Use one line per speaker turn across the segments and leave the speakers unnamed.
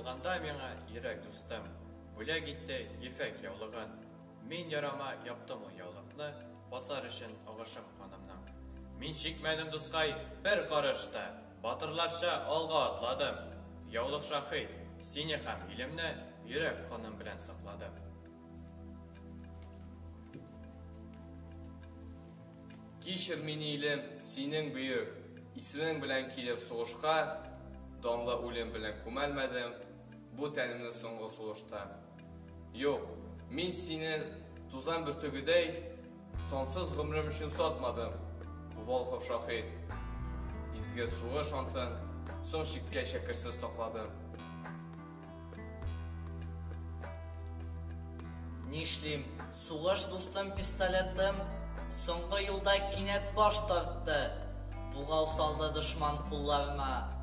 Ялынганда миңа йөрәк дустым Бүләк итте ефәк яулыгын. Мин ярама яптым ул яулыкны, Басар өчен агышым канымның. Мин чикмәдем, дускай, бер карыш та, Батырларча алга атладым. Яулык шаһит, сине һәм илемне Йөрәк каным белән сакладым.
Кичер мине, илем, синең бөек исемең белән килеп сугышка, Данлы үлем белән күмәлмәдем бу тәнемне соңгы сулышта. Юк, мин сине тузан бөртегедәй сансыз гомрем өчен сатмадым, Волхов шаһит. Изге сугыш антын соң чиккәчә керсез сакладым.
Нишлим, сугыш дустым пистолетым соңгы юлда кинәт баш тартты. Бугау салды дошман кулларыма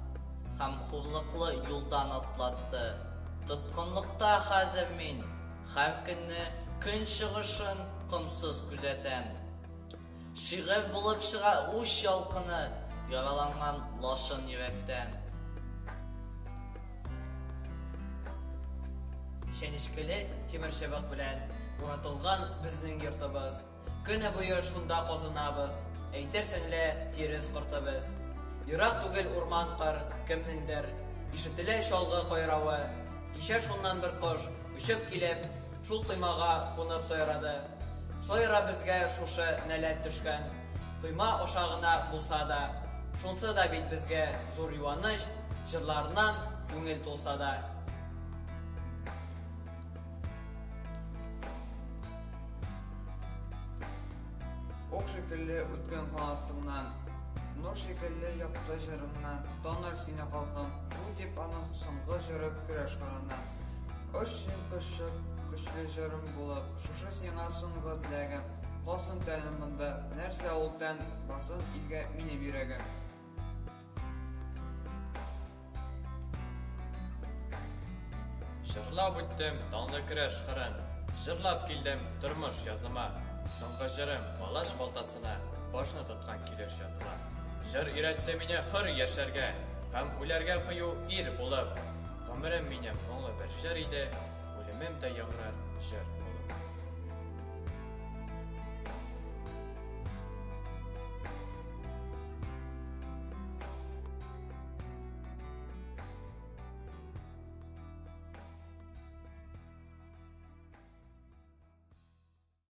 һәм хурлыклы юлдан атлатты. Тоткынлыкта хәзер мин, һәр көнне көн чыгышын комсыз күзәтәм. Шигырь булып чыга үч ялкыны яраланган лачын йөрәктән.
Чәнечкеле тимерчыбык белән уратылган безнең йортыбыз. Көне буе шунда казынабыз, әйтерсең лә тирес корты без. Ерак түгел урман-кыр, кемнеңдер ишетелә чалгы кайравы. Кичә шуннан бер кош очып килеп, шул коймага кунып сайрады. Сайра безгә шушы нәләт төшкән койма аша гына булса да. Шунсы да бит безгә зур юаныч, җырларыннан күңел тулса да.
Ук шикелле үткен канатыңнан, Нур шикелле якты җырыңнан Таныр сине халкым, бу дип аның Соңгы җыры көрәш кырыннан. Оч син, кошчык, көчле җырым булып, Шушы сиңа соңгы теләгем, Калсын тәнем монда, нәрсә ул тән, Барсын илгә минем йөрәгем.
Җырлап үттем данлы көрәш кырын, Җырлап килдем тормыш языма. Соңгы җырым палач балтасына Башны тоткан килеш языла. Җыр өйрәтте мине хөр яшәргә Һәм үләргә кыю ир булып. Гомерем минем моңлы бер җыр иде, Үлемем дә яңгырар җыр булып.